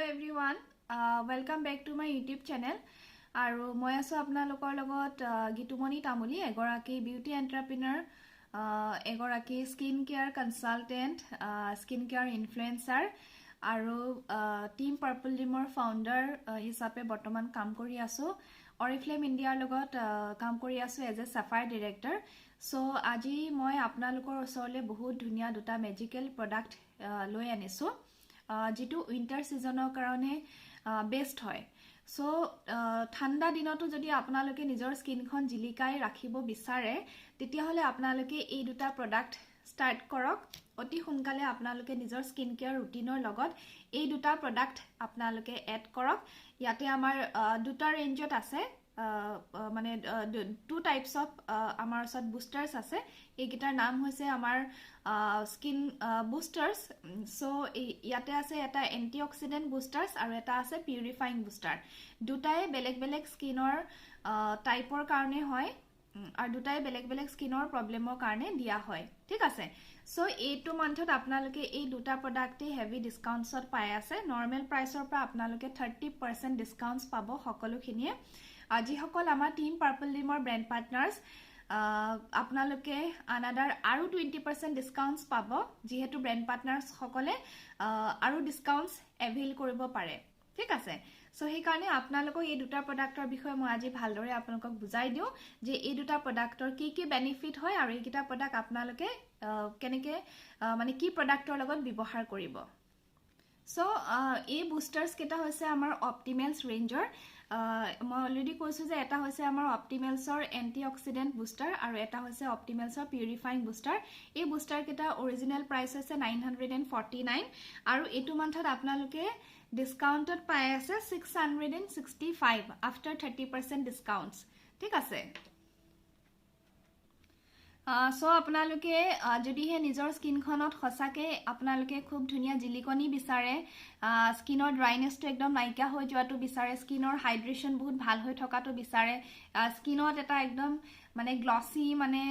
Everyone, welcome back to my YouTube channel. আৰু মই আছোঁ আপোনালোকৰ লগত গীতুমণি তামুলী, এগৰাকী বিউটি এণ্টাৰপ্ৰিনাৰ, এগৰাকী skin care consultant, skin care influencer আৰু টীম পাৰ্পল ড্ৰিমৰ ফাউণ্ডাৰ হিচাপে বৰ্তমান কাম কৰি আছোঁ। অৰিফ্লেম ইণ্ডিয়াৰ লগত কাম কৰি আছোঁ as a sapphire director. So আজি মই আপোনালোকৰ ওচৰলৈ বহুত ধুনীয়া দুটা মেজিকেল প্ৰডাক্ট লৈ আনিছোঁ, যিটো উইণ্টাৰ ছিজনৰ কাৰণে বেষ্ট হয়। চ' ঠাণ্ডা দিনতো যদি আপোনালোকে নিজৰ স্কিনখন জিলিকাই ৰাখিব বিচাৰে, তেতিয়াহ'লে আপোনালোকে এই দুটা প্ৰডাক্ট ষ্টাৰ্ট কৰক। অতি সোনকালে আপোনালোকে নিজৰ স্কিন কেয়াৰ ৰুটিনৰ লগত এই দুটা প্ৰডাক্ট আপোনালোকে এড কৰক। ইয়াতে আমাৰ দুটা ৰেঞ্জত আছে, মানে টু টাইপছ অফ আমাৰ ওচৰত বুষ্টাৰ্ছ আছে। এইকেইটাৰ নাম হৈছে আমাৰ স্কিন বুষ্টাৰ্ছ। চ' ইয়াতে আছে এটা এণ্টি অক্সিডেণ্ট বুষ্টাৰ্ছ আৰু এটা আছে পিউৰিফাইং বুষ্টাৰ। দুটাই বেলেগ বেলেগ স্কিনৰ টাইপৰ কাৰণে হয় আৰু দুটাই বেলেগ বেলেগ স্কিনৰ প্ৰব্লেমৰ কাৰণে দিয়া হয়, ঠিক আছে? চ' এইটো মান্থত আপোনালোকে এই দুটা প্ৰডাক্টেই হেভি ডিছকাউণ্টছত পাই আছে। নৰ্মেল প্ৰাইচৰ পৰা আপোনালোকে 30% ডিছকাউণ্টছ পাব সকলোখিনিয়ে। যিসকল আমাৰ টীম পাৰ্পল ড্ৰিমৰ ব্ৰেণ্ড পাৰ্টনাৰ্ছ, আপোনালোকে আনাডাৰ আৰু 20% ডিছকাউণ্টছ পাব, যিহেতু ব্ৰেণ্ড পাৰ্টনাৰ্ছসকলে আৰু ডিছকাউণ্টছ এভেইল কৰিব পাৰে, ঠিক আছে? চ' সেইকাৰণে আপোনালোকক এই দুটা প্ৰডাক্টৰ বিষয়ে মই আজি ভালদৰে আপোনালোকক বুজাই দিওঁ যে এই দুটা প্ৰডাক্টৰ কি কি বেনিফিট হয় আৰু এইকেইটা প্ৰডাক্ট আপোনালোকে কেনেকৈ, মানে কি প্ৰডাক্টৰ লগত ব্যৱহাৰ কৰিব। চ' এই বুষ্টাৰ্ছ কেইটা হৈছে আমাৰ অপ্টিমেলছ ৰেঞ্জৰ। মই অলৰেডি কৈছোঁ যে এটা হৈছে আমাৰ অপ্টিমেলছৰ এণ্টি অক্সিডেণ্ট বুষ্টাৰ আৰু এটা হৈছে অপ্টিমেলছৰ পিউৰিফাইং বুষ্টাৰ। এই বুষ্টাৰকেইটা অৰিজিনেল প্ৰাইচ হৈছে 949 আৰু এইটো মান্থত আপোনালোকে ডিছকাউণ্টত পাই আছে 665 after 30% discounts, ঠিক আছে? চ' আপোনালোকে যদিহে নিজৰ স্কিনখনত সঁচাকৈ আপোনালোকে খুব ধুনীয়া জিলিকনি বিচাৰে, স্কিনৰ ড্ৰাইনেছটো একদম নাইকিয়া হৈ যোৱাটো বিচাৰে, স্কিনৰ হাইড্ৰেশ্যন বহুত ভাল হৈ থকাটো বিচাৰে, স্কিনত এটা একদম মানে গ্লছি, মানে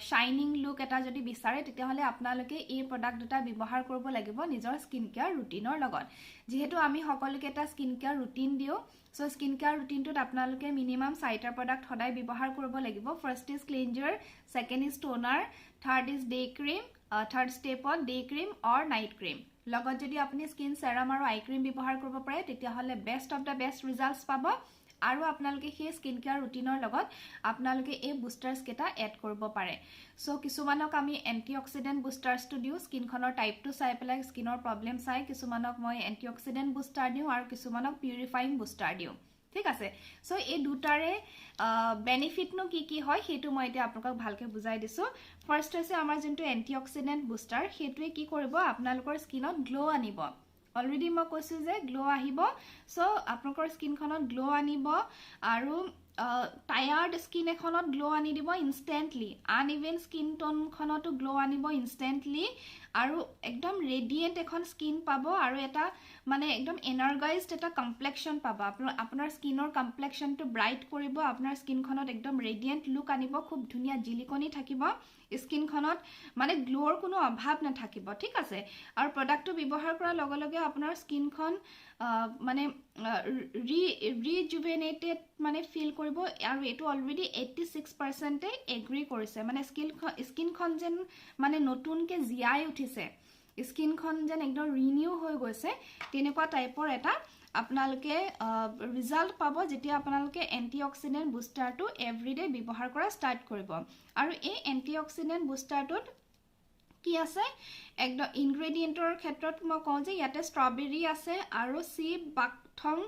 শ্বাইনিং লুক এটা যদি বিচাৰে, তেতিয়াহ'লে আপোনালোকে এই প্ৰডাক্ট দুটা ব্যৱহাৰ কৰিব লাগিব নিজৰ স্কিন কেয়াৰ ৰুটিনৰ লগত। যিহেতু আমি সকলোকে এটা স্কিন কেয়াৰ ৰুটিন দিওঁ, চ' স্কিন কেয়াৰ ৰুটিনটোত আপোনালোকে মিনিমাম চাৰিটা প্ৰডাক্ট সদায় ব্যৱহাৰ কৰিব লাগিব। First is cleanser, second is toner, third is day cream, third ষ্টেপত day cream or night cream. লগত যদি আপুনি স্কিন চেৰাম আৰু আই ক্ৰীম ব্যৱহাৰ কৰিব পাৰে, তেতিয়াহ'লে best of the best results পাব। আৰু আপোনালোকে সেই স্কিন কেয়াৰ ৰুটিনৰ লগত আপোনালোকে এই বুষ্টাৰ্ছকেইটা এড কৰিব পাৰে। চ' কিছুমানক আমি এণ্টি অক্সিডেণ্ট বুষ্টাৰ্ছটো দিওঁ, স্কিনখনৰ টাইপটো চাই পেলাই, স্কিনৰ প্ৰব্লেম চাই কিছুমানক মই এণ্টি অক্সিডেণ্ট বুষ্টাৰ দিওঁ আৰু কিছুমানক পিউৰিফাইং বুষ্টাৰ দিওঁ, ঠিক আছে? চ' এই দুটাৰে বেনিফিটনো কি কি হয়, সেইটো মই এতিয়া আপোনালোকক ভালকৈ বুজাই দিছোঁ। ফাৰ্ষ্ট হৈছে আমাৰ যোনটো এণ্টি অক্সিডেণ্ট বুষ্টাৰ, সেইটোৱে কি কৰিব? আপোনালোকৰ স্কিনত গ্ল' আনিব। অলৰেডি মই কৈছোঁ যে গ্ল' আহিব। চ' আপোনালোকৰ স্কিনখনত গ্ল' আনিব আৰু টায়াৰ্ড স্কিন এখনত গ্ল' আনি দিব ইনষ্টেণ্টলি, আনইভেন স্কিন টোনখনতো গ্ল' আনিব ইনষ্টেণ্টলি আৰু একদম ৰেডিয়েণ্ট এখন স্কিন পাব আৰু এটা মানে একদম এনাৰ্গাইজড এটা কমপ্লেকশ্যন পাব। আপোনাৰ স্কিনৰ কমপ্লেকশ্যনটো ব্ৰাইট কৰিব, আপোনাৰ স্কিনখনত একদম ৰেডিয়েণ্ট লুক আনিব, খুব ধুনীয়া জিলিকনি থাকিব স্কিনখনত, মানে গ্ল'ৰ কোনো অভাৱ নাথাকিব, ঠিক আছে? আৰু প্ৰডাক্টটো ব্যৱহাৰ কৰাৰ লগে লগে আপোনাৰ স্কিনখন মানে ৰিজুভেনেটেড মানে ফিল কৰিব। আৰু এইটো অলৰেডি 86%-এ এগ্ৰি কৰিছে, মানে স্কিনখন যেন মানে নতুনকৈ জীয়াই উঠিছে, স্কিনখন যেন একদম ৰিনিউ হৈ গৈছে, তেনেকুৱা টাইপৰ এটা আপোনালোকে ৰিজাল্ট পাব যেতিয়া আপোনালোকে এণ্টি অক্সিডেণ্ট বুষ্টাৰটো এভৰিডে ব্যৱহাৰ কৰা ষ্টাৰ্ট কৰিব। আৰু এই এণ্টি অক্সিডেণ্ট বুষ্টাৰটোত কি আছে? একদম ইনগ্ৰেডিয়েণ্টৰ ক্ষেত্ৰত মই কওঁ যে ইয়াতে ষ্ট্ৰবেৰী আছে আৰু চি বাকথৰ্ন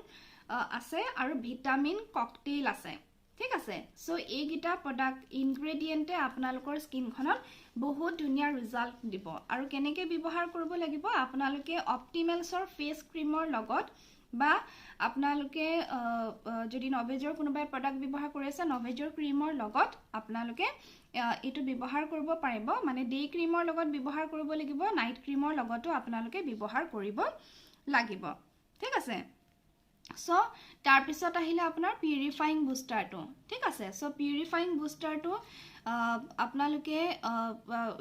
আছে আৰু ভিটামিন ককটেইল আছে, ঠিক আছে? চ' এইকেইটা প্ৰডাক্ট ইনগ্ৰেডিয়েণ্টে আপোনালোকৰ স্কিনখনত বহুত ধুনীয়া ৰিজাল্ট দিব। আৰু কেনেকৈ ব্যৱহাৰ কৰিব লাগিব? আপোনালোকে অপ্টিমেলছৰ ফেচ ক্ৰীমৰ লগত বা আপোনালোকে যদি নভেজৰ কোনোবাই প্ৰডাক্ট ব্যৱহাৰ কৰি আছে, নভেজৰ ক্ৰীমৰ লগত আপোনালোকে এইটো ব্যৱহাৰ কৰিব পাৰিব। মানে ডে ক্ৰীমৰ লগত ব্যৱহাৰ কৰিব লাগিব, নাইট ক্ৰীমৰ লগতো আপোনালোকে ব্যৱহাৰ কৰিব লাগিব, ঠিক আছে? চ' তাৰপিছত আহিলে আপোনাৰ পিউৰিফাইং বুষ্টাৰটো, ঠিক আছে? চ' পিউৰিফাইং বুষ্টাৰটো আপোনালোকে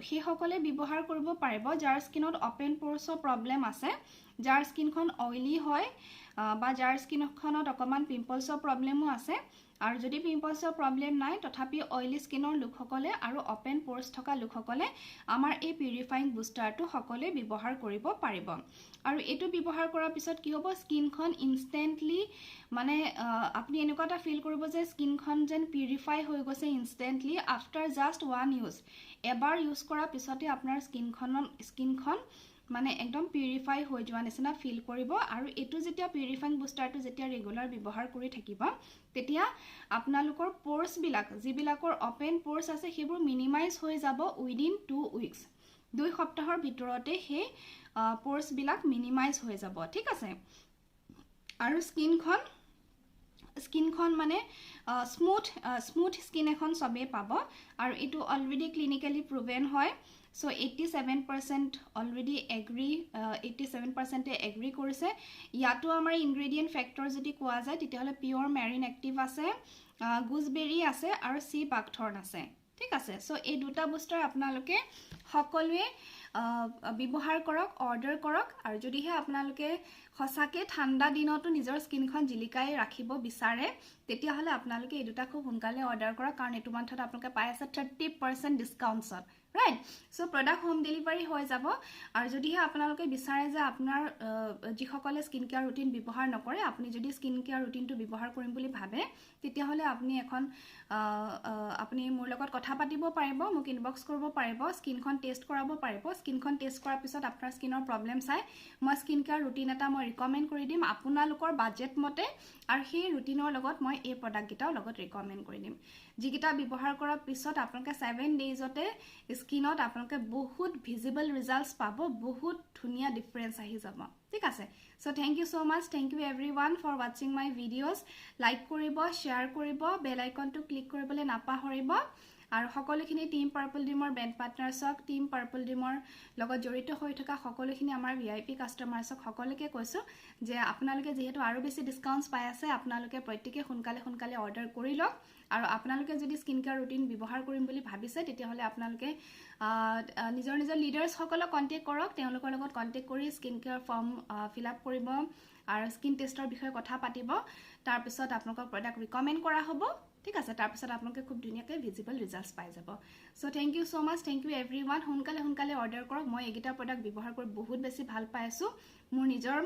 সেইসকলে ব্যৱহাৰ কৰিব পাৰিব যাৰ স্কিনত অ'পেন প'ৰ্ছৰ প্ৰব্লেম আছে। যাৰ স্কিনখন অইলি হয় বা যাৰ স্কিনখনত অকণমান পিম্পলছৰ প্ৰব্লেমো আছে। আৰু যদি পিম্পলছৰ প্ৰব্লেম নাই, তথাপি অইলি স্কিনৰ লোকসকলে আৰু অ'পেন প'ৰ্ছ থকা লোকসকলে আমাৰ এই পিউৰিফাইং বুষ্টাৰটো সকলোৱে ব্যৱহাৰ কৰিব পাৰিব। আৰু এইটো ব্যৱহাৰ কৰাৰ পিছত কি হ'ব? স্কিনখন ইনষ্টেণ্টলি মানে আপুনি এনেকুৱা এটা ফিল কৰিব যে স্কিনখন যেন পিউৰিফাই হৈ গৈছে instantly after just one use। এবাৰ ইউজ কৰাৰ পিছতে আপোনাৰ স্কিনখন মানে একদম পিউৰিফাই হৈ যোৱা নিচিনা ফিল কৰিব। আৰু এইটো যেতিয়া পিউৰিফাইং বুষ্টাৰটো যেতিয়া ৰেগুলাৰ ব্যৱহাৰ কৰি থাকিব, তেতিয়া আপোনালোকৰ প'ৰ্ছবিলাক, যিবিলাকৰ অ'পেন প'ৰ্ছ আছে, সেইবোৰ মিনিমাইজ হৈ যাব উইদিন 2 উইকছ। 2 সপ্তাহৰ ভিতৰতে সেই প'ৰ্ছবিলাক মিনিমাইজ হৈ যাব, ঠিক আছে? আৰু স্কিনখন মানে স্মুথ স্মুথ স্কিন এখন চবেই পাব। আৰু এইটো অলৰেডি ক্লিনিকেলি প্ৰুভেন হয়। So 87% already agree, 87%-এ agri কৰিছে। ইয়াতো আমাৰ ইনগ্ৰেডিয়েণ্ট ফেক্টৰ যদি কোৱা যায়, তেতিয়াহ'লে পিয়'ৰ মেৰিন এক্টিভ আছে, গুজবেৰী আছে আৰু চি বাকথৰ্ণ আছে, ঠিক আছে? চ' এই দুটা বুষ্টাৰ আপোনালোকে সকলোৱে ব্যৱহাৰ কৰক, অৰ্ডাৰ কৰক। আৰু যদিহে আপোনালোকে সঁচাকৈ ঠাণ্ডা দিনতো নিজৰ স্কিনখন জিলিকাই ৰাখিব বিচাৰে, তেতিয়াহ'লে আপোনালোকে এই দুটা খুব সোনকালে অৰ্ডাৰ কৰক, কাৰণ এইটো মান্থত আপোনালোকে পাই আছে 30% ডিছকাউণ্টছত, right? So product home delivery হৈ যাব। আৰু যদিহে আপোনালোকে বিচাৰে যে আপোনাৰ যিসকলে স্কিন কেয়াৰ ৰুটিন ব্যৱহাৰ নকৰে, আপুনি যদি স্কিন কেয়াৰ ৰুটিনটো ব্যৱহাৰ কৰিম বুলি ভাবে, তেতিয়াহ'লে আপুনি মোৰ লগত কথা পাতিব পাৰিব, মোক ইনবক্স কৰিব পাৰিব, স্কিনখন টেষ্ট কৰাব পাৰিব। স্কিনখন টেষ্ট কৰাৰ পিছত আপোনাৰ স্কিনৰ প্ৰব্লেম চাই মই স্কিন কেয়াৰ ৰুটিন এটা মই ৰিকমেণ্ড কৰি দিম আপোনালোকৰ বাজেট মতে। আৰু সেই ৰুটিনৰ লগত মই এই প্ৰডাক্টকেইটাও লগত ৰিকমেণ্ড কৰি দিম, যিকেইটা ব্যৱহাৰ কৰাৰ পিছত আপোনালোকে 7 ডেইজতে স্কিনত আপোনালোকে বহুত ভিজিবল ৰিজাল্টছ পাব, বহুত ধুনীয়া ডিফাৰেঞ্চ আহি যাব, ঠিক আছে? So thank you so much, thank you everyone for watching my videos। Like কৰিব, শ্বেয়াৰ কৰিব, বেল আইকনটো ক্লিক কৰিবলৈ নাপাহৰিব। আৰু সকলোখিনি টীম পাৰ্পল ড্ৰিমৰ ব্ৰেণ্ড পাৰ্টনাৰ্ছক, টীম পাৰ্পল ড্ৰিমৰ লগত জড়িত হৈ থকা সকলোখিনি আমাৰ ভিআইপি কাষ্টমাৰ্ছক, সকলোকে কৈছোঁ যে আপোনালোকে যিহেতু আৰু বেছি ডিছকাউণ্টছ পাই আছে, আপোনালোকে প্ৰত্যেকে সোনকালে সোনকালে অৰ্ডাৰ কৰি লওক। আৰু আপোনালোকে যদি স্কিন কেয়াৰ ৰুটিন ব্যৱহাৰ কৰিম বুলি ভাবিছে, তেতিয়াহ'লে আপোনালোকে নিজৰ নিজৰ লিডাৰ্ছসকলক কণ্টেক্ট কৰক। তেওঁলোকৰ লগত কণ্টেক্ট কৰি skin care form fill up কৰিব আৰু স্কিন টেষ্টৰ বিষয়ে কথা পাতিব। তাৰপিছত আপোনালোকক প্ৰডাক্ট ৰিকমেণ্ড কৰা হ'ব, ঠিক আছে? তাৰপিছত আপোনালোকে খুব ধুনীয়াকৈ ভিজিবল ৰিজাল্টছ পাই যাব। So thank you so much, thank you everyone। সোনকালে সোনকালে অৰ্ডাৰ কৰক। মই এইকেইটা প্ৰডাক্ট ব্যৱহাৰ কৰি বহুত বেছি ভাল পাই আছোঁ। মোৰ নিজৰ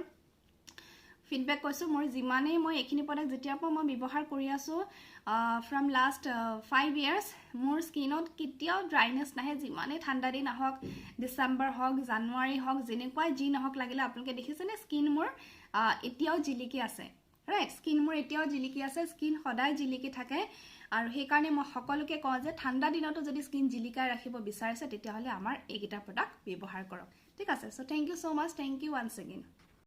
ফিডবেক কৈছোঁ, মোৰ যিমানেই মই এইখিনি প্ৰডাক্ট যেতিয়াৰ পৰা মই ব্যৱহাৰ কৰি আছোঁ, ফ্ৰম লাষ্ট 5 ইয়াৰ্ছ, মোৰ স্কিনত কেতিয়াও ড্ৰাইনেছ নাহে। যিমানেই ঠাণ্ডা দিন আহক, ডিচেম্বৰ হওক, জানুৱাৰী হওক, যেনেকুৱাই যি নহওক লাগিলে, আপোনালোকে দেখিছেনে স্কিন মোৰ এতিয়াও জিলিকি আছে, ৰাইট? স্কিন মোৰ এতিয়াও জিলিকি আছে। স্কিন সদায় জিলিকি থাকে। আৰু সেইকাৰণে মই সকলোকে কওঁ যে ঠাণ্ডা দিনতো যদি স্কিন জিলিকাই ৰাখিব বিচাৰিছে, তেতিয়াহ'লে আমাৰ এইকেইটা প্ৰডাক্ট ব্যৱহাৰ কৰক, ঠিক আছে? So thank you so much, thank you once again।